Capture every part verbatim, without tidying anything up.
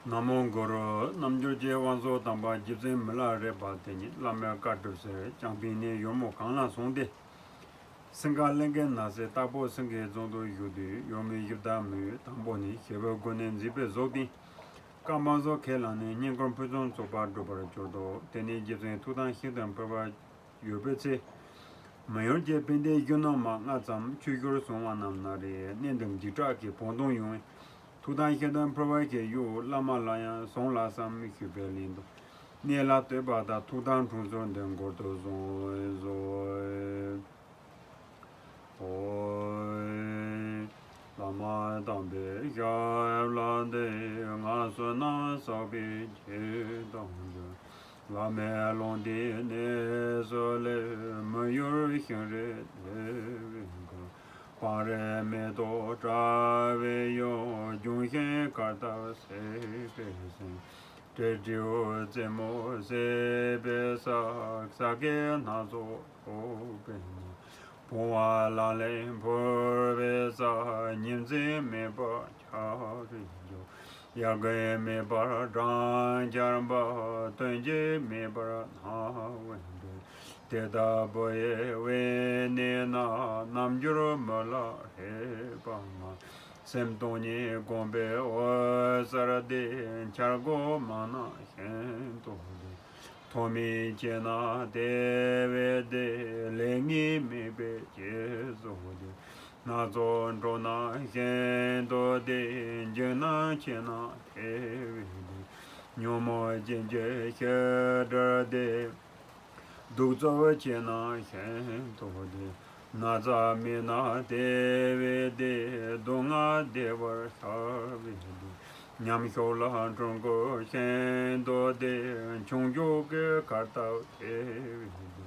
ན་མོ་གུ་རུ། རྣལ་འབྱོར་གྱི་དབང་ཕྱུག་དམ་པ་རྗེ་བཙུན་མི་ལ་རས་པ་དེ་ཉིད་བླ་མའི་བཀའ་སྒྲུབ་ཕྱིར་བྱང་ཕན་ནས་ཡོལ་མོ་གངས་ལ་སོང་སྟེ། སིང་ག་གླིང་གི་ནགས་གསེབ་སྟག་ཕུག་སེང་གེ་རྫོང་དུ་བཞུགས་དུས། ཡོལ་མོའི་གཞི་བདག་མོས་དང་པོ་ནས་ཞི་བའི་སྒོ་ནས་མཛེས་པའི་གཟུགས་བསྟན། བཀའ་འབངས་སོགས་ཁས་བླངས་ནས་བསྙེན་བཀུར་ཕུན་སུམ་ཚོགས་པ་བསྒྲུབ་པར་གྱུར་ཏོ། དེ་ནས་རྗེ་བཙུན་ཐུགས་དམ་ཤིན་ཏུ་འཕེལ་བར་ཡོད་པའི་ཚེ། མི་ཡུལ་གྱི་དཔལ་ལྡན་གཞོན་ནུ་མ་ལྔ་ཙམ་ཆོས་ཞུར་སོང་བ་རྣམས་ན་རེ། གནས་འདིར་འཇིགས་སྐྲག་གིས་བོགས་འཐོན་ཡོང་བས། ཐུགས་དམ་ཤིན་ཏུ་འཕེལ་བར་བྱེད་ཞུ། བླ་མ་ལ་ཡང་བཟང་ལགས་སམ་ཞུས་པས། ལན་དུ། གནས་ལ་ལྟོས་པ་དང་ཐུགས་དམ་འཁྲུངས་ཚུལ་འདི་མགུར་དུ་གསུངས་སོ། ཨོ། བླ་མ་དམ་པའི་ཞབས་ལ་འདུད། ངན་སོང་རྣམས་བསགས་པའི་རྒྱུ་དང་འབྲེལ། བླ་མའི་ལུང་བསྟན་གནས་སུ་ལུས། མི་ཡུལ་ཤིང་རི་དེ་བས་འཁོལ། སྤང་རི་མེ་ཏོག་བཀྲ་བའི་ཡུལ། ལྗོན་ཤིང་གར་སྟབས་སད་པའི་སེང་། སྤྲེལ་སྤྲེའུ་རྩེ་མོ་བསད་པའི་ས། ས་དགེ་སྣ་ཚོགས་ཕོག་པའི་གནས། བུང་བ་ལག་ལེན་འཕུར་བའི་ས། ཉིན་མཚན་མེད་པར་འཁྱག་རིའི་རྒྱུད། དབྱར་དགུན་མེད་པར་སྦྲང་ཆར་འབབ། སྟོན་དཔྱིད་མེད་པར་ནམ་བུན་སྦྲེལ། དེ་ལྟ་བུ་ཡི་དབེན་གནས་ན། རྣལ་འབྱོར་མི་ལ་རས་པ་ང་། སེམས་སྟོང་ཉིད་བསྒོམས་པའི་འོད་གསལ་དེ། འཆར་སྒོ་མང་ན་ཤིན་ཏུ་བདེ། ཐོག་མེད་སྐྱེས་ན་དེ་བས་བདེ། ལས་ངན་མེད་པའི་བྱད་གཟུགས་དེ། སྣ་ཚོགས་འཁྲུལ་ན་ཤིན་ཏུ་བདེ། འཇིགས་སྣང་ཆེ་ན་དེ་བས་བདེ། ཉོན་མོངས་ཅན་གྱི་ཤེས་སྒྲིབ་དེ། གདུག་རྩུབ་ཆེ་ན་ཤིན་ཏུ་བདེ། ན་ཚ་མེད་ན་དེ་བས་བདེ། སྡུག་བསྔལ་བདེ་བར་ཤར་བས་བདེ། ཉམས་ཤུགས་ལ་འཁྲུལ་འཁོར་ཤིན་ཏུ་བདེ། ཆུང་ཆུང་གི་གར་སྟབས་དེ་བས་བདེ།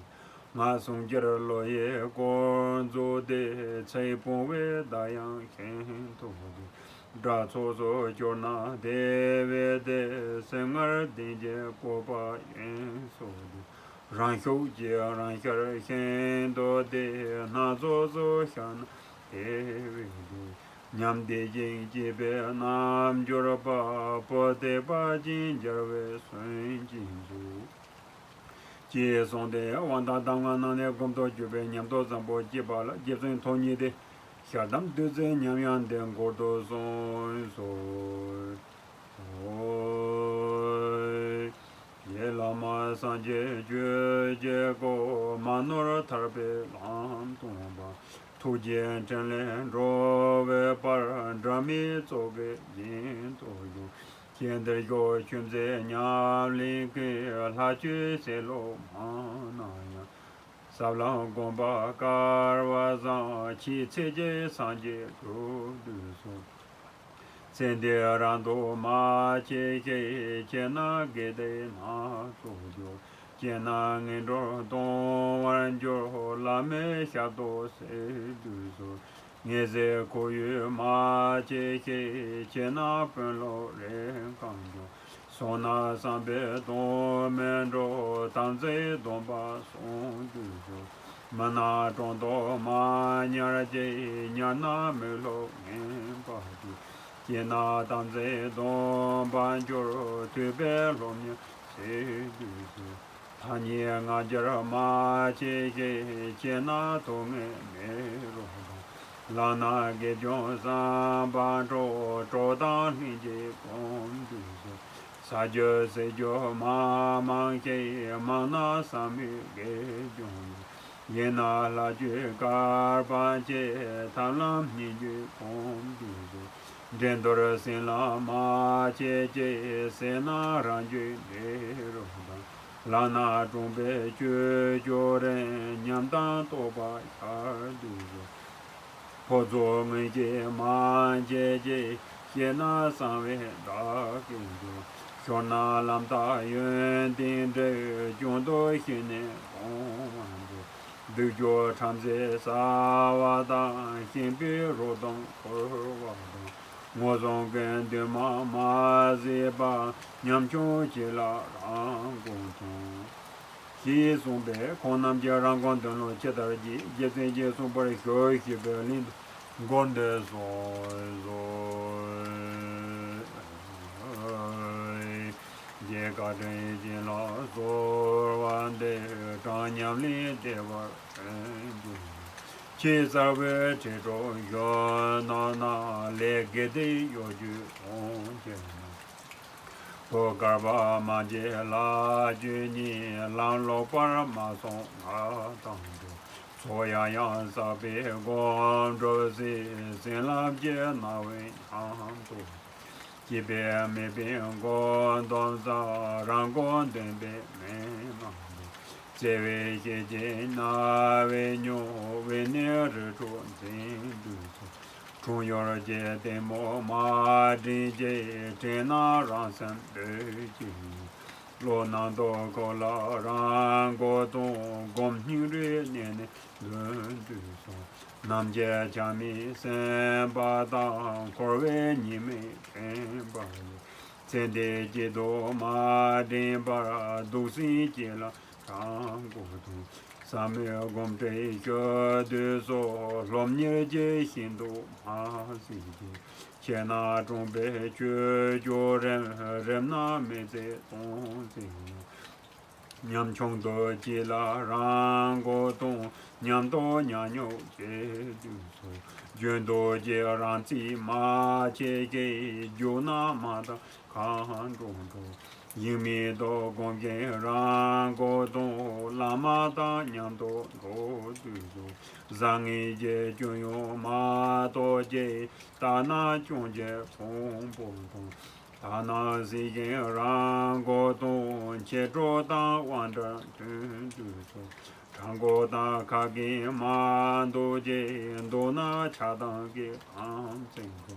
ངན་སོང་སྤྱིར་བློ་ཡི་ཀུན་རྫོབ་དེ། ཚེ་སྤོང་བའི་བརྡ་ཡང་ཤིན་ཏུ་བདེ། དགྲ་ཚོགས་སུ་གྱུར་ན་དེ་བས་བདེ། སེམས་ངར་ལྡན་གྱི་བཀོད་པ་ཡིན་སོགས་དེ། རང་ཤུགས་ཀྱིས་རང་ཤར་ཤིན་ཏུ་བདེ། སྣ་ཚོགས་སུ་ཤར་ན་དེ་བས་བདེ། ཉམས་བདེ་ཞིང་སྐྱིད་པའི་རྣལ་འབྱོར་པ། བུ་སྟེ་ཕ་ཆེན་རྒྱལ་བའི་སུན་འབྱིན་མཛོད། ཅེས་གསུངས་ཏེ་དབང་དང་གདམས་ངག་གནང་ནས་སྒོམ་དུ་གྱུར་པའི་ཉམས་རྟོགས་བཟང་པོ་སྐྱེས་པ་ལ་རྗེ་བཙུན་ཐོགས་མཉེས་ཏེ་ཞལ་གདམས་བདུད་རྩི་ཉམས་དབྱངས་འདི་མགུར་དུ་གསུངས་སོ། ཨོ། ཡེ་བླ་མ་སངས་རྒྱས་ཆོས་ཀྱི་སྐུ། མ་ནོར་ཐར་པའི་ལམ་སྟོན་པ། ཐུགས་རྗེའི་ཕྲིན་ལས་འགྲོ་བའི་བར། འབྲལ་མེད་ཚོགས་ཀྱི་རྒྱན་དུ་བཞུགས། ཞིང་འདིར་བཞུགས་ཆོས་མཛད་ཉམས་ལེན་མཁན། ལྷ་ཆོས་སྲེད་ལོག་མང་ན་ཡང་། ཟབ་ལམ་སྒོམ་པ་སྐལ་བ་བཟང་། ཆེས་ཚད་ཀྱི་སངས་རྒྱས་སྒྲུབ་འདོད་གསོལ། ཚེ་འདིར་རང་སྡུག་མ་བྱེད་ཅིག། བྱས་ན་དགེ་སྡིག་སྣ་ཚོགས་འགྱུར། སྐྱེས་ན་ངན་འགྲོར་ལྟུང་བར་འགྱུར། བླ་མའི་ཞབས་ཏོག་སྲིད་དུ་གསོལ། ངེས་ཟེར་ཁོར་ཡུག་མ་བྱེད་ཅིག། བྱས་ན་དཔོན་སློབ་རེ་རྐང་འགྱུར། སོང་ན་བསམ་པའི་དོན་མི་འགྲུབ། དམ་ཚིག་སྡོམ་པ་སྲུང་དུ་གསོལ། མི་ན་གྲོང་དུ་མ་ཉར་ཅིག། ཉར་ན་མི་སློབ་ངན་པ་སྟེ། སྐྱེས་ན་དམ་ཚིག་སྡོམ་པར་འགྱུར། ཐོས་པས་སློབ་གཉེར་སྲིད་དུ་གསོལ། ཐ་སྙད་ངག་འཁྱལ་མ་བྱེད་ཅིག། བྱས་ན་ཐོགས་མེད་མེ་རོ་དང་། ལག་ན་དགེ་སྦྱོར་བསམ་པ་འགྲུབ། གྲོགས་དང་ལྷན་ཅིག་སྒོམ་དུ་གསོལ། ཟ་རྒྱུ་ཟེར་རྒྱུ་མ་མང་ཅིག། མང་ན་བསམ་མེད་དགེ་སྦྱོར་ཡིན། ཡིན་ན་ལྷ་ཆོས་བཀར་པ་བྱེད། ཐབས་ལམ་སྙིང་བཅུད་སྒོམ་དུ་གསོལ། འགྲན་བསྡུར་སེམས་ལ་མ་བྱེད་ཅིག། ཟས་ན་རང་རྒྱུད་འབྲས་རོ་དང་། ལག་ན་གྲོང་པའི་སྤྱོད་ཕྱོགས་རིང་། ཉམས་དང་རྟོགས་པ་ཤར་དུ་གསོལ། ཕོ་ཚོགས་ངན་སྐྱེས་མ་བྱེད་ཅིག། སྐྱེས་ན་གསང་བའི་བདག་གིས་འགྲོ། ཤོར་ན་ལམ་རྟགས་ཡོན་ཏན་འབྲས། གཞུང་དུ་ཤེས་ནས་སྤོང་བར་འགྱུར། སྡིག་སྦྱོར་ཁྲམ་ཟས་ཟ་བ་དང་། ཞེན་པའི་རོ་དང་འཁོར་བ་དང་། ངོ་བཟང་ཀུན་འདུན་མ་མ་བཟོད་པ། ཉམ་ཆུང་བྱེད་ལ་རང་མགོ་ཐོན། ཞེས་གསུངས་པས་ཁོང་རྣམས་ཀྱིས་རང་མགོ་འདོན་ལུགས་ཇི་ལྟར་བགྱིས། རྗེ་བཙུན་གྱིས་གསུངས་པར་ཞུ་ཞེས་པའི་ལན་དུ་མགུར་འདི་གསུངས་སོ། ཀྱི་བཀའ་དྲིན་བཞིན་ལ་གསོལ་བ་འདེབས། གྲངས་ཉམས་ལེན་བདེ་བར་བརྩོན་འགྲུས། ཕྱི་གསལ་བའི་ཁྲིད་གྲོགས་གཞོན་ནུ་རྣམས། ལས་དགེ་སྡིག་གཡོ་སྒྱུ་མཐོང་ཕྱིར་ན། བུ་དཀར་པོ་མ་བྱེད་ལ་སྤྱོད་ཉེས། ལམ་ལོག་པར་མ་སོང་ང་དང་འགྲོགས། ཚོགས་ཡང་ཡང་བསགས་པའི་སྒོམ་སྒྲུབ་སྲིད། ཟིན་ལམ་གྱི་སྣང་བས་ཉམས་རྟོགས། སྐྱིད་པའི་མེད་པའི་མགོན་དོམ་བཟང་། རང་མགོ་འདོན་པའི་མི་མང་པོ། བརྩེ་བའི་ཞལ་གྱི་རྣ་བས་ཉོན། བས་ནི་རི་ཁྲོད་འཛིན་དུ་གསོལ། འཁྲུངས་ཡུལ་གྱི་ལྟད་མོ་མ་དྲན་ཅིག་དྲན་ན་རང་སེམས་འདོད་ཀྱི་ཡོད། བློ་ནང་དུ་འཁོར་ལ་རང་མགོ་སྟོང་། སྒོམ་སྙིང་རུས་ནས་ནི་འདོན་དུ་གསོལ། ནམ་མཁའི་ཆ་མེད་སེམས་དཔའ་དང་། འཁོར་བའི་ཉི་མས་ཁེངས་པ་ཡི། ཚེ་འདིའི་སྐྱིད་སྡུག་མ་དྲན་པར། སྡུག་བསྔལ་སྐྱེ་ལ་རང་མགོ་སྟོང་། ཟབ་མོའི་སྒོམ་ཁྲིད་ཞུ་དུས་སུ། སློབ་གཉེར་གྱི་ཤིན་ཏུ་མ་གཟིགས་ཀྱི། ཆེས་ན་གྲོང་པའི་ཆོས་སྤྱོད་རིམ། རིམ་ན་མི་ཚེ་སྟོང་ཟད་ཡང་། ཉམ་ཆུང་དུ་སྐྱེ་ལ་རང་མགོ་སྟོང་། ཉམས་རྟོགས་ཉམས་མྱོང་བྱེད་དུས་སུ། རྒྱུན་དུ་སྐྱེ་རང་རྩིས་མ་ཆེ་ཞིག་རྒྱུ་ན་མ་དང་མཁའ་འགྲོ་འགྲོ། ཡེངས་མེད་དུ་སྒོམ་ཞིང་རང་མགོ་སྟོང་། བླ་མ་དང་མཉམ་དུ་འགྲོགས་དུས་སུ། བཟང་ངན་གྱི་སྐྱོན་ཡོངས་མ་རྟོགས་ཀྱི། ལྟ་ན་སྐྱོན་གྱི་ཕུང་པོ་མཐོང་། ལྟ་ན་གཟིགས་ཤིང་རང་མགོ་སྟོང་། མཆེད་གྲོགས་དང་དབང་གྲལ་མཐུན་དུས་སུ། བྲང་ཁོག་དང་ཁ་སྐེམ་མ་འདུག་ཅིང་། འདུག་ན་ཆགས་སྡང་གི་ཁམས་བཙན་དུ།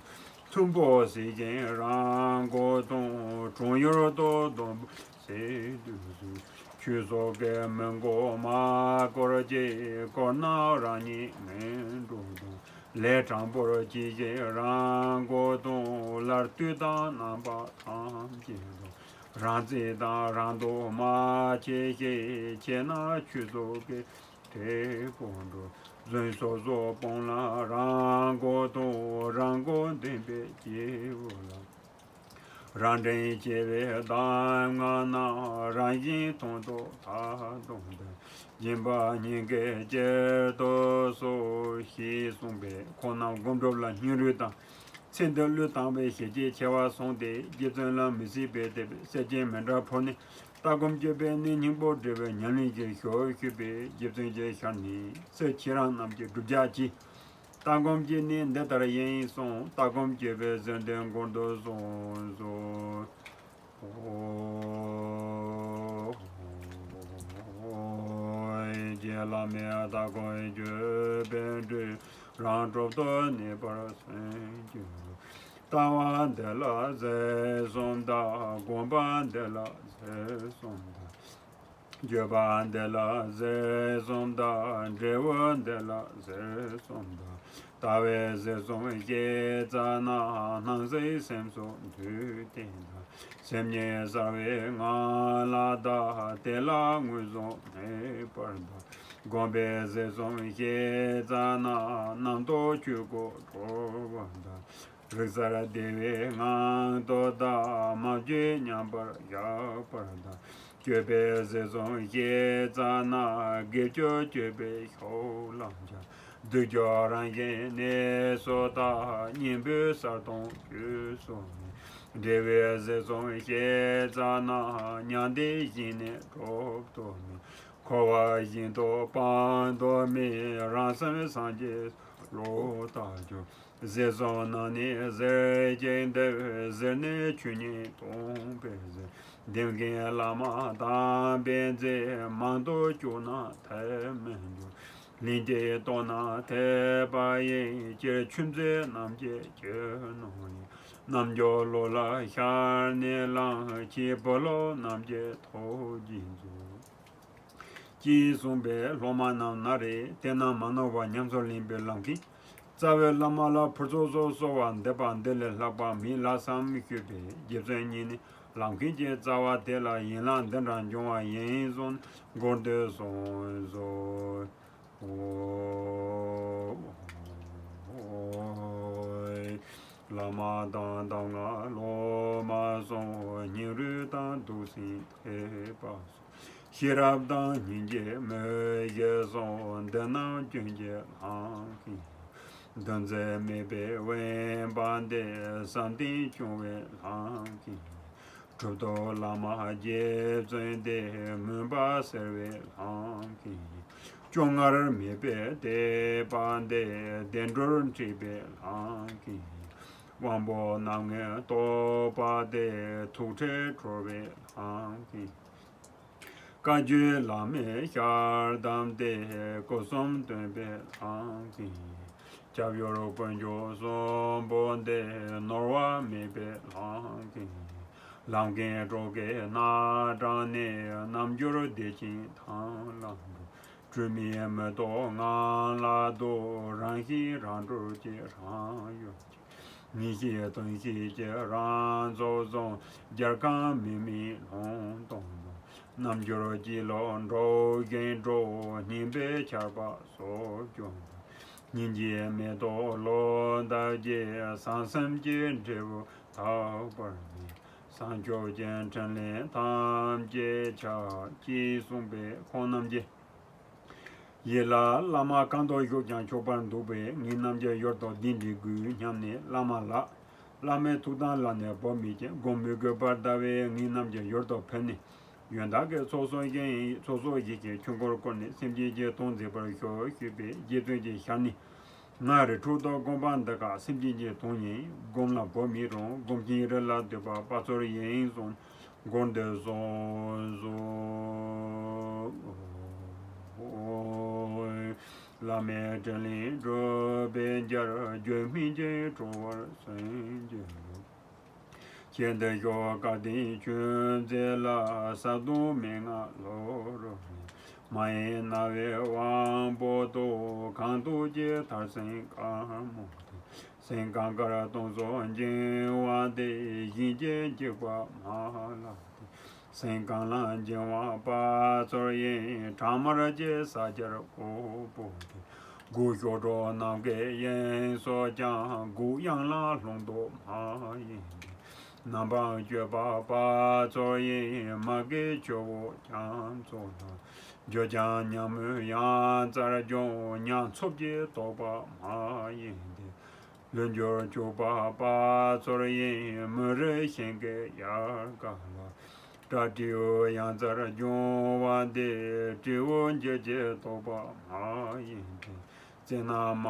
མཐུན་པོ་གཟིགས་ཤིང་རང་མགོ་སྟོང་། གྲོང་ཡུལ་དུ་སྡོམ་པོ་ཟེར་དུས་སུ། ཆོས་ཚོགས་ཀྱི་མི་མགོ་མ་བསྐོར་ཅིག་བསྐོར་ན་རང་ཉིད་ངན་འགྲོ་དང་། ལས་དྲང་པོར་གྱིས་ཤིག་རང་མགོ་སྟོང་། སླར་དུས་དང་རྣམ་པ་ཐམས་ཅད་དུ། རང་བརྩེ་དང་རང་སྡུག་མ་ཆེ་ཞིག་ཆེ་ན་ཆོས་ཚོགས་ཀྱི་གྲལ་པོར་འགྲོ། བཟོད་སོ་སོ་སྤོང་ལ་རང་མགོ་སྟོང་། རང་མགོ་འདོན་པའི་སྐྱེས་བུ་ལ། རང་དྲིན་ཆེ་བའི་གདམས་ངག་རྣམས། རང་བཞིན་མཐོང་ཐོས་མཐའ་སྟོངས་ལྡན། སྦྱིན་པ་སྙིང་གའི་དཀྱིལ་དུ་གསོལ། ཞེས་གསུངས་པས། ཁོང་རྣམས་སྒོམ་སྒྲུབ་ལ་སྙིང་རུས་དང་། ཚེ་འདི་བློས་བཏང་བའི་ཞེ་བཅད་ཆེ་བ་སོང་སྟེ། རྗེ་བཙུན་ལ་མི་སྲིད་པའི་དད་པས་གསེར་ཆེན་མཎྜལ་ཕུལ་ནས། ལྟ་སྒོམ་སྤྱོད་པའི་གནད་སྙིང་པོ་འབྲེལ་བའི་ཉམས་ལེན་གྱི་ཞོར་ཞུས་པས། རྗེ་བཙུན་གྱི་ཞལ་ནས། སྲས་ཁྱེད་རང་རྣམས་ཀྱིས་བསྒྲུབ་བྱ་ཅི། ལྟ་སྒོམ་གྱི་གནད་འདི་ལྟར་ཡིན་གསུངས། ལྟ་སྒོམ་སྤྱོད་པའི་ཟིལ་གནོན་མགུར་དུ་གསུངས་སོ། རྗེ་བླ་མའི་ལྟ་སྒོམ་སྤྱོད་པའི་འབྲས། རང་གྲོལ་དུ་གནས་པར་སེམས་བསྐྱེད། ལྟ་བ་འདི་ལ་ཟེར་གསུངས་དང་། སྒོམ་པ་འདི་ལ་ཟེར་གསུངས་དང་། སྤྱོད་པ་འདི་ལ་ཟེར་གསུངས་དང་། འབྲས་བུ་འདི་ལ་ཟེར་གསུངས་དང་། ལྟ་བའི་ཟེར་གསུངས་ཤེས་ཙ་ན། སྣང་སྲིད་སེམས་སུ་འདུས་ཏེ་དང་། སེམས་ཉིད་གསལ་བའི་ངང་ལ་གདའ། དེ་ལ་ངོས་བཟུང་མེད་པར་གདའ། སྒོམ་པའི་ཟེར་གསུངས་ཤེས་ཙ་ན། རྣམ་རྟོག་ཆོས་སྐུར་གྲོལ་བར་གདའ། རིག་གསལ་བདེ་བའི་ངང་དུ་གདའ། མ་བཅོས་མཉམ་པར་བཞག་པར་གདའ། སྤྱོད་པའི་ཟེར་གསུངས་ཤེས་ཙ་ན། དགེ་སྤྱོད་སྤྱོད་པའི་ཤུགས་ལ་སྦྱར། སྡིག་སྦྱོར་རང་བཞིན་གནས་སུ་དག། གཉེན་པོའི་གསལ་སྟོང་བཅོས་སུ་མེད། འབྲས་བུའི་ཟེར་གསུངས་ཤེས་ཙ་ན། མྱང་འདས་ཞི་གནས་གྲུབ་ཏུ་མེད། འཁོར་བ་བཞིན་དུ་སྤང་དུ་མེད། རང་སེམས་སངས་རྒྱས་ལུ་དག་འགྱུར། ཟེར་གསུངས་ནང་ནས་ཟེར་གྱི་འདུག། ཟེར་ནས་ཆོས་ཉིད་སྟོང་པའི་ཟེར། འདེབས་མཁན་བླ་མ་དམ་པས་མཛད། མང་དུ་བསྐྱུར་ན་ཐལ་མི་འགྱུར། ལན་གཅིག་རྟོགས་ན་འཐད་པ་ཡིན། སྤྱིར་ཆོས་མཛད་རྣམས་ཀྱི་སྤྱི་ནོར་ཡིན། རྣལ་འབྱོར་བློ་ལ་ཤར་ནས་བླང་། ཕྱིས་བུ་སློབ་རྣམས་ཀྱི་ཐུགས་རྗེས་མཛོད། ཅེས་གསུངས་པས། སློབ་མ་རྣམས་ན་རེ་དེ་རྣམས་མ་ནོར་བར་ཉམས་སུ་ལེན་པའི་ལམ་མཁན། རྩ་བའི་བླ་མ་ལ་ཕུར་ཚུགས་སུ་གསོལ་བ་འདེབས་པ་འདི་ལས་ལྷག་པ་མེད་ལགས་སམ་ཞུས་པས། རྗེ་བཙུན་ཉིད་ནི་ལམ་མཁན་གྱི་རྩ་བ་དེ་ལ་ཡན་ལག་འདི་འདྲ་འབྱུང་བ་ཡིན་གསུངས་མགུར་དུ་གསུངས་སོ། བླ་མ་དང་གདམས་ངག་སློབ་མ་སོགས། སྙིང་རུས་དང་ཐུགས་སེམས་ཐེག་པ་སོགས། ཤེས་རབ་དང་སྙིང་རྗེ་མོས་གུས་སོགས། འདི་རྣམས་ཀུན་གྱི་ལྷ་མཁན། འདུ་འཛི་མེད་པའི་དབེན་པ་འདི། བསམ་གཏན་སྐྱོང་བའི་ལྷ་མཁན། གྲུབ་ཐོབ་བླ་མ་རྗེ་བཙུན་འདི། མུན་པ་སེལ་བའི་ལྷ་མཁན། སྐྱོ་ངལ་མེད་པའི་དད་པ་འདི། བདེ་འགྲོར་འཁྲིད་པའི་ལྷ་མཁན། དབང་པོ་རྣམ་ལྔའི་རྟོག་པ་འདི། ཐུགས་ཁྲལ་གྲོལ་བའི་ལྷ་མཁན། བཀའ་བརྒྱུད་བླ་མའི་ཞལ་གདམས་ཏེ། སྐུ་གསུམ་སྟོན་པའི་ལྷ་མཁན། སྐྱབས་ཡུལ་དཀོན་མཆོག་གསུམ་པོ་འདི། ནོར་བ་མེད་པའི་ལྷ་མཁན། ལམ་མཁན་སྤྲུལ་སྐུའི་སྣ་དྲངས་ནས། རྣལ་འབྱོར་བདེ་ཆེན་ཐང་ལ་འགྲོ། སྤྲོས་མེད་མི་རྟོག་ངང་ལ་ཐོག། རང་བཞིན་རང་གྲོལ་གྱི་རང་ཡུལ་གྱི། ངེས་ཤེས་དོན་ཤེས་ཀྱི་རང་ཚུགས་བཟུང་། རྒྱལ་ཁམས་མི་མེད་ལུང་སྟོང་དུ། རྣལ་འབྱོར་གྱི་བློ་འགྲོ་བཞིན་འགྲོ། སྙིང་པོའི་ཆར་པ་སོགས་ཀྱང་། སྙིང་རྗེའི་མེ་ཏོག་ལོ་འདབ་རྒྱས། བྱང་སེམས་ཀྱི་འབྲས་བུ་དག་པར་མཛད། བྱང་ཆུབ་ཀྱི་འཕྲིན་ལས་ཐམས་ཅད་ཁྱབ། ཅེས་གསུངས་པས་ཁོང་རྣམས་ཀྱིས། ཡིད་ལ་བླ་མ་གང་དུ་བཞུགས་ཀྱང་ཆོག་པར་འདུག་པས། ངེད་རྣམས་ཀྱི་ཡུལ་དུ་གདན་འདྲེན་དགོས་སྙམ་ནས། བླ་མ་ལགས། བླ་མའི་ཐུགས་དམ་ལ་ནི་བབ་མེད་ཅིང་། སྒོམ་མི་དགོས་པར་གདའ་བས། ངེད་རྣམས་ཀྱི་ཡུལ་དུ་ཕེབས་ནས། ཡོན་བདག་གི་ཚོགས་གསོག་བཞིན་ཡིན། ཚོགས་གསོག་བཞིན་གྱི་ཆོས་འཁོར་བསྐོར་ནས། སེམས་ཅན་གྱི་དོན་མཛད་པར་ཤོག་ཞུས་པས། རྗེ་བཙུན་གྱི་ཞལ་ནས། ང་རི་ཁྲོད་དུ་སྒོམ་པ་འདི་ཀ། སེམས་ཅན་གྱི་དོན་ཡིན། སྒོམ་ལ་བབ་མེད་རུང་། སྒོམ་ཆེན་རི་ལ་འདུས་པ། དཔའ་ཚོར་ཡིན་གསུངས། མགུར་འདི་གསུངས་སོ། བླ་མའི་དྲིན་ལན་སྒྲུབ་པའི་རྒྱུར། རྒྱུད་སྨིན་ཅིང་གྲོལ་བར་སེམས་བསྐྱེད་དོ། ཞལ་འདི་ཞོག་སྐལ་ལྡན་ཆོས་མཛད་ལ། ཟབ་དོན་མན་ངག་ལོ་རོ་ནས། མ་ཡེངས་རྣ་བའི་དབང་པོ་ཏོ། གང་ཐོས་ཀྱི་མཐར་སེམས་དཀར་མོ་སྟེ། སེམས་གང་དཀར་སྟོང་གསུམ་འབྱིང་བ་སྟེ། གཞན་གྱིས་འཇིགས་པ་མ་ལགས་ཏེ། སེམས་གང་ལ་འབྱིང་བ་དཔའ་ཚོར་ཡིན། ཁྲག་དམར་གྱི་ས་ཆར་གོ་བོ་སྟེ། དགུག་གཞོགས་དྲོ་ནམ་མཁའི་དབྱིངས་སུ་ཀྱང་། དགུག་ཡང་ལ་ལྷུང་དུ་མ་ཡེངས་ཏེ། ནམ་འཕང་གཅོད་པ་དཔའ་ཚོར་ཡིན། མ་གི་ཆུ་བོ་རྒྱ་མཚོ་ལ། རྒྱུ་ཀྱང་ཉམས་མོས་ཡང་རྩར་འབྱུང་། ཉམས་འཚུབ་ཀྱིས་དོགས་པ་མ་ཡེངས་ཏེ། ལུས་འགྱུར་བཅུག་པ་དཔའ་ཚོར་ཡིན། མུན་རི་ཤིང་གི་ཡལ་ག་ལ། སྐྲ་བྲེའུ་ཡང་རྩར་འབྱུང་བ་འདི། བྲེའུ་འགྱེལ་གྱི་དོགས་པ་མ་ཡེངས་ཏེ། རྩེ་ན་མ་བ་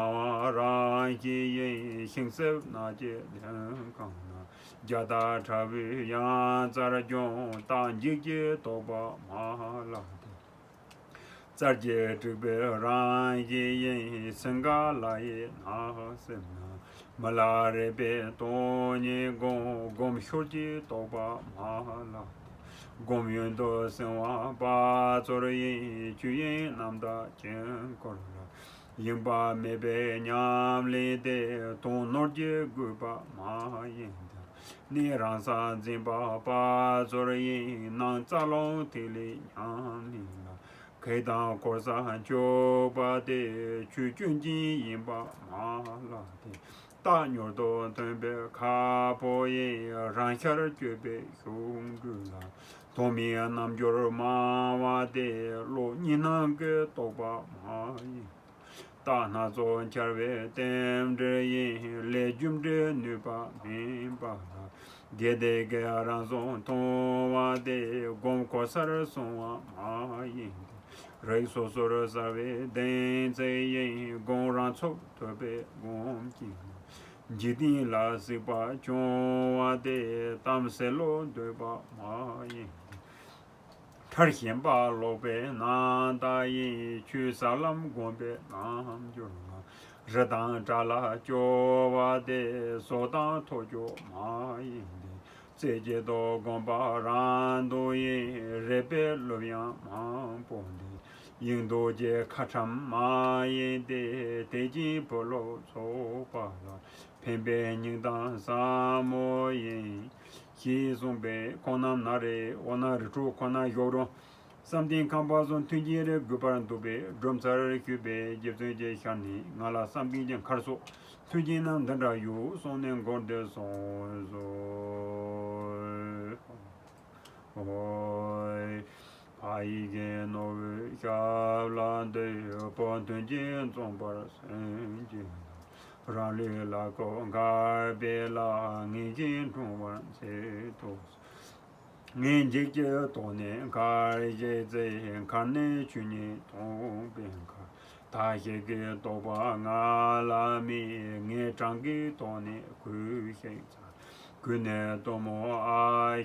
རང་བཞིན་ཡིན། ཤིང་གསེབ་ནགས་ཀྱི་ལྡེམ་གང་ན། རྒྱ་སྟག་ཁྲ་བོའི་ཡང་རྩར་འབྱུང་། སྟག་འཇིགས་ཀྱི་དོགས་པ་མ་ལགས་ཏེ། རྩྭ་སྐྱེས་དྲེག་པའི་རང་བཞིན་ཡིན། སིང་ག་ལ་ཡི་ནགས་གསེབ་ན། མི་ལ་རས་པའི་སྟོང་ཉིད་བསྒོམ། སྒོམ་ཤུགས་ཀྱིས་དོགས་པ་མ་ལགས་ཏེ། སྒོམ་ཡུན་དུ་སིང་བ་དཔའ་ཚོར་ཡིན། ཆོས་དབྱིངས་རྣམ་དག་དཀྱིལ་འཁོར་ལ། ཡེངས་པ་མེད་པའི་ཉམས་ལེན་ཏེ། དོན་ནོར་གྱི་རྒུད་པ་མ་ཡེངས་ཏེ། གནས་རང་སར་འཛིན་པ་དཔའ་ཚོར་ཡིན། སྣང་རྩ་རླུང་ཐིག་ལེའི་ཉམས་ལེན་ལ། གེགས་དང་འཁོར་ས་གཅོད་པ་སྟེ། ཆོས་སྐྱོན་ཅན་ཡིན་པ་མ་ལགས་ཏེ། རྟག་མྱུར་དུ་ཐོན་པའི་ཁ་ཕོ་ཡིན། རང་ཤར་གཅོད་པའི་ཤུགས་འགྲོས་ལ། ཐོག་མའི་རྣལ་འབྱོར་མང་བ་སྟེ། བློ་གཉིས་སྣང་གི་རྟོག་པ་མ་ཡིན། རྟགས་སྣ་ཚོགས་འཆར་བའི་རྟེན་འབྲེལ་ཡིན། ལས་རྒྱུ་འབྲས་ནུས་པ་མིན་པ་ལ། དགེ་སྡིག་གི་རང་བྱུང་མཐོང་བ་སྟེ། སྒོམ་གོལ་སར་སོང་བ་མ་ཡིན་ཏེ། རིགས་སོ་སོར་གསལ་བའི་གདེང་ཚད་ཡིན། སྒོམ་རང་ཚུགས་ཐུབ་པའི་སྒོམ་ཅན་ལ། འཇིག་རྟེན་ལ་གཟིགས་པ་སྐྱོ་བ་སྟེ། གཏམ་ཟེར་ལོ་འདོད་པ་མ་ཡིན་ཏེ། ཁྲར་ཞེན་པ་ལོག་པའི་རྣམ་དག་ཡིན། ཆོས་ཟབ་ལམ་བསྒོམ་པའི་རྣལ་འབྱོར་ལ། རི་དང་བྲག་ལ་སྐྱོ་བ་སྟེ། ཟོག་དང་ཐོ་ཅོ་མ་ཡིན་ཏེ། རྩེ་གཅིག་ཏུ་བསྒོམ་པ་རང་སྡུག་ཡིན། རས་པའི་ལུབ་ཡང་མང་པོ་འདི། དབྱིངས་རྡོ་རྗེ་ཁ་ཁྲམ་མ་ཡིན་ཏེ། དད་ཅིང་བུ་སློབ་ཚོགས་པ་ལ། ཕན་པའི་སྙིང་གཏམ་ཟབ་མོ་ཡིན། ཞེས་གསུངས་པས་ཁོང་རྣམས་ན་རེ། འོ་ན་རི་ཁྲོད་ཁོ་ན་བཞུགས་རུང་། བསམ་གཏན་ཁང་པ་སོགས་མཐུན་རྐྱེན་རེ་དགོས་པར་འདུག་པས། སྒྲུབ་མཚར་ཞུས་པས་རྗེ་བཙུན་གྱིས་ཤར་ནས། ང་ལ་བསམ་གཏན་གྱི་མཁར་སོགས་མཐུན་རྐྱེན་རྣམས་འདི་འདྲ་ཡོད་གསུངས་ནས་མགུར་འདི་གསུངས་སོ། ཕ་ཡི་གི་ནོར་བུའི་ཞབས་ལ་འདུད། བུ་མཐུན་རྐྱེན་བརྩམས་པར་སེམས་ཀྱི། རང་ལུས་ལ་བཀོད་མཁར་སྦས་ལ། ངེས་ཤེས་འཁྲུངས་པར་མཛད་དུ། ངས་འཇིགས་ཀྱི་ཐོག་ནས་མཁར་བཞེངས་ཚེ། མཁར་ནས་ཆོས་ཉིད་སྟོན་པའི་མཁར། ཐབས་ཤེས་ཀྱི་རྟོགས་པ་ང་ལ་མེད། ངས་གྲངས་ཀྱི་ཐོག་ནས་གུས་ཤིང་བརྩེ། གུས་ནས་གཏུམ་མོ་ཨ་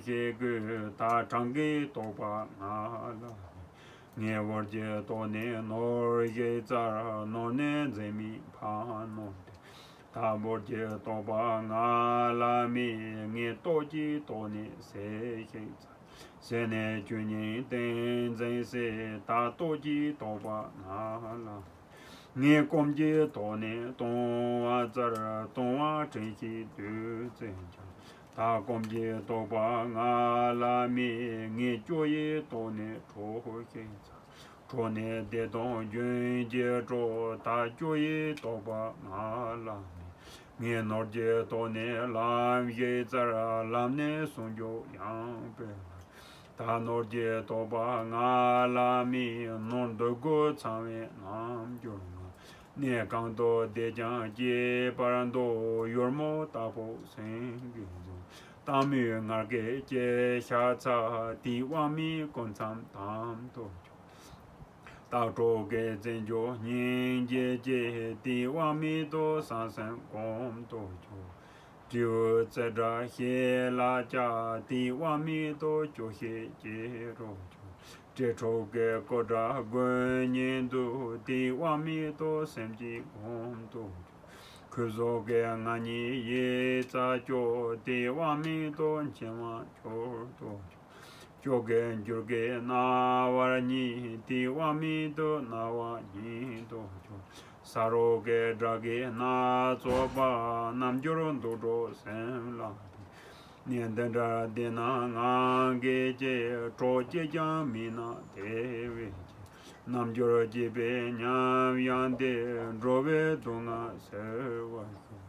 ཞེས་བསྐུལ། ད་གྲངས་ཀྱི་རྟོགས་པ་ང་ལ་མེད། ངས་བོར་གྱི་ཐོག་ནས་ནོར་ཞིག་བཙལ། ནོར་ནི་འཛད་མེད་ཕ་ནོར་ཏེ། ད་བོར་གྱི་རྟོགས་པ་ང་ལ་མེད། ངས་སྟོབས་ཀྱི་ཐོག་ནས་ཟས་ཤིག་བཙལ། ཟས་ནི་ཆོས་ཉིད་ཏིང་འཛིན་ཟས། ད་སྟོབས་ཀྱི་རྟོགས་པ་ང་ལ་མེད། ངས་སྐོམ་གྱི་ཐོག་ནས་བཏུང་བ་བཙལ། བཏུང་བ་དྲན་ཤེས་དུས་ཚོད་ཀྱང་། ད་སྐོམ་གྱི་རྟོགས་པ་ང་ལ་མེད། ངས་སྐྱོ་ཡི་ཐོག་ནས་ཁྲོ་ཞིག་བཙལ། ཁྲོ་ནས་བདེ་སྟོང་ལྗོན་གྱི་སྤྲོ། ད་སྐྱོ་ཡི་རྟོགས་པ་ང་ལ་མེད། ངས་ནོར་གྱི་ཐོག་ནས་ལམ་ཞིག་བཙལ། ལམ་ནི་ཟུང་འཇུག་ཡངས་པའི་ལམ། ད་ནོར་གྱི་རྟོགས་པ་ང་ལ་མེད། ནོར་འདོད་དགུ་ཚང་བའི་རྣལ་འབྱོར་ང་། གནས་གང་དུ་བསྡད་ཀྱང་སྐྱིད་པར་འདུག་ཡོལ་མོ་ལྟ་བུ་སེང་གེའི་གཟུགས། གཏམ་མོའི་ངར་སྐད་ཀྱི་ཤ་ཚ། དེའི་དབང་མེད་སྐུ་མཚམས་དམ་དུ་གྱུར། ལྟ་གྲོགས་ཀྱི་བརྩེ་འཇོ་སྙིང་རྗེ་སྐྱེས། དེའི་དབང་མེད་དུ་བསམ་སེམས་སྒོམ་དུ་གྱུར། སྤྲེའུ་ཙི་སྒྲ་ཞལ་ལ་བཅག་དེའི་དབང་མེད་དུ་སྐྱོ་ཤས་སྐྱེ་རུ་གྱུར། སྤྲེལ་ཕྲུག་གི་སྐུ་སྒྲ་དགོད་སྙིང་འདོད། དེའི་དབང་མེད་དུ་སེམས་ཀྱིས་སྒོམ་དུ་གྱུར། ཁོའི་གཟུགས་ཀྱི་ང་གཉིས་ཡིད་རྩ་སྐྱོ། དེའི་དབང་མེད་དུ་མཆི་མ་འཁྱོལ་དུ་གྱུར། སྐྱོ་གི་འགྱུར་གི་རྣ་བར་སྙན། དེའི་དབང་མེད་དུ་རྣ་བ་སྙན་དུ་གྱུར། ས་རོ་གི་སྒྲ་གིས་སྣ་ཚོགས་པ། རྣལ་འབྱོར་འདུ་འགྲོ་སེམས་ལ་ཕན། གནས་འདི་འདྲར་བསྡད་ན་ང་གིས་སྐྱིད། གྲོགས་གཅིག་ཀྱང་མེད་ན་དེ་བས་སྐྱིད། རྣལ་འབྱོར་སྐྱིད་པའི་ཉམས་ཡང་དེ། འགྲོ་བའི་སྡུག་བསྔལ་སེལ་བར་ཤོག་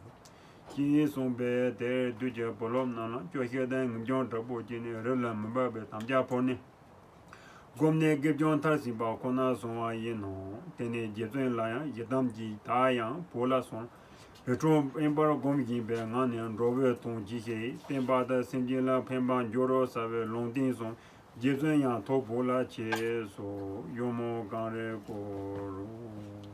ཅེས་གསུངས་པས། དེར་འདུས་ཀྱི་བུ་སློབ་རྣམས་ལ་སྐྱོ་ཤས་དང་ངེས་འབྱུང་དྲག་པོ་སྐྱེས་ནས་རི་ལ་མི་འབབ་པའི་དམ་བཅའ་ཕོག་ནས། བསྒོམས་ནས་དགེ་སྦྱོང་མཐར་ཕྱིན་པ་ཁོ་ནར་སོང་བ་ཡིན་ནོ། དེ་ནས་རྗེ་བཙུན་ལ་ཡང་ཡི་དམ་གྱིས། ད་ཡང་བོད་ལ་སོང་། རི་ཁྲོད་དབེན་པར་སྒོམ་བཞིན་པའི་ངང་ནས་འགྲོ་བའི་དོན་གྱིས་ཤིག་བསྟན་པ་དང་སེམས་ཅན་ལ་ཕན་པར་འགྱུར་རོ་ཟེར་བའི་ལུང་བསྟན་སོང་། རྗེ་བཙུན་ཡང་ཐོག་བོད་ལ་ཆས་སོ། ཡོལ་མོ་གངས་རིར་བསྐོར་རོ།